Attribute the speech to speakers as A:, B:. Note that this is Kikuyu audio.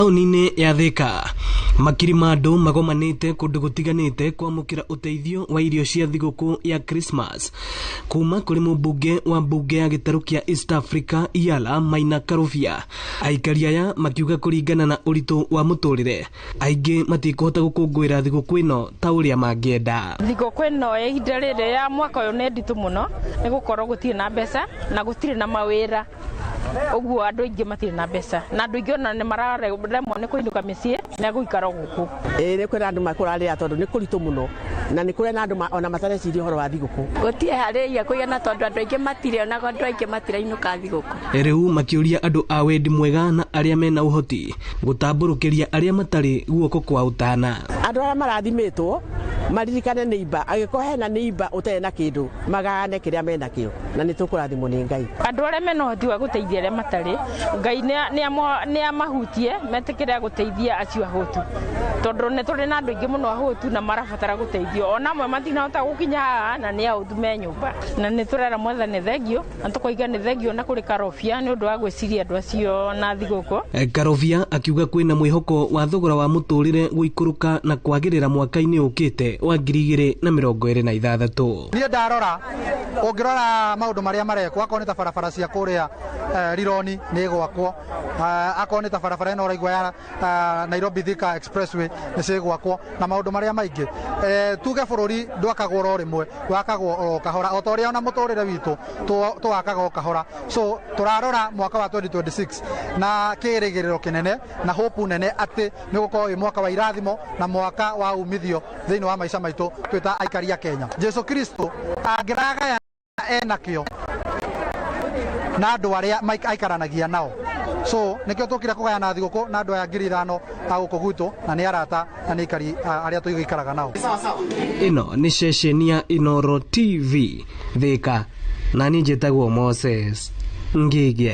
A: Taũni-inĩ ya Thika, makiri ma andũ magomanĩte kũndũ gũtiganĩte kwamũkĩra ũteithio wa irio cia thigũkũ ya Christmas kuma kũrĩ mũmbunge wa mbunge ya gĩtarũ kĩa East Africa Yala Maina Karũbia. Aikari aya makiuga kũringana na ũritũ wa mũtũrĩre, aingĩ matikũhota gũkũngũĩra thigũkũ ĩno ta ũrĩa mangĩenda.
B: Thigũkũ ĩno ya ihinda rĩrĩ ya mwaka ũyũ nĩ nditũ mũno nĩ gũkorwo gũtirĩ na mbeca na gũtirĩ na mawĩra, ũguo andũ aingĩ matirĩ na mbeca na andũ aingĩ ona nĩ mararemwo nĩ kũinũka mĩciĩ na gũikara gũkũ.
C: Ĩĩ, nĩ kwĩna andũ makũrarĩra tondũ nĩ kũritũ mũno na nĩ kũrĩ na andũ ona matareciria ũhoro wa thigũkũ.
D: Gũtirĩ harĩia kũigana tondũ andũ aingĩ matirĩ, ona andũ aingĩ matirainũka thigũkũ.
A: Rĩu makĩũria andũ a wendi mwega na arĩa mena ũhoti gũtambũrũkĩria arĩa matarĩ guoko kwa ũtana.
C: Andũ arĩa marathimĩtwo maririkane nĩimba, angĩkorwo hena nĩimba ũtarĩ na kĩndũ, magayane kĩrĩa mena kĩo na nĩ tũkũrathimwo nĩ Ngai.
B: Andũ arĩa mena ũhoti wa gũteithia arĩa matarĩ, Ngai nĩ amahutie metĩkĩre gũteithia acio ahũtu, tondũ nĩ tũrĩ na andũ aingĩ mũno ahũtu na marabatara gũteithio, ona amwe matinahota gũkinya haha na nĩ ahũtu me nyũmba. Na nĩ tũrera Mwathani thengio na tũkoiga nĩ thengio na kũrĩ Karobia nĩ ũndũ wa gwĩciria andũ acio na thigũkũ.
A: Karobia akiuga kwĩna mwĩhoko wa thogora wa mũtũrĩre gũikũrũka na kwagĩrĩra mwaka-inĩ ũkĩte wa 2026.
E: Niĩ ndarora, ũngĩrora maũndũ marĩa marekwo, akorwo nĩ ta barabara cia kũrĩa Rironi nĩ ĩgwakwo, akorwo nĩ ta barabara ĩno ũraigua ya Nairobi Thika Expressway nĩ cigwakwo, na maũndũ marĩa maingĩ. Tuge bũrũri ndwakagwo oro rĩmwe, wakagwo oro kahora, o ta ũrĩa ona mũtũrĩre witũ tũwakaga o kahora. So tũrarora mwaka wa 2026 na kĩrĩgĩrĩro kĩnene na hope nene atĩ nĩ ũgũkorwo wĩ mwaka wa irathimo na mwaka wa umithio thĩinĩ wa maica maitũ twĩ ta aikari a Kenya. Jesu Kristo angĩragaya enakĩo na andũ arĩa aikaranagia nao. So nĩkĩo tũkire kũgayana thigũkũ na andũ aya 5,000 a gũkũ gwitũ, na nĩ arata na nĩ aikari arĩa tũgĩikaraga nao.
A: Ĩno nĩ ceceni ya Inooro TV Thika, na niĩ njĩtagwo Moses Ngige.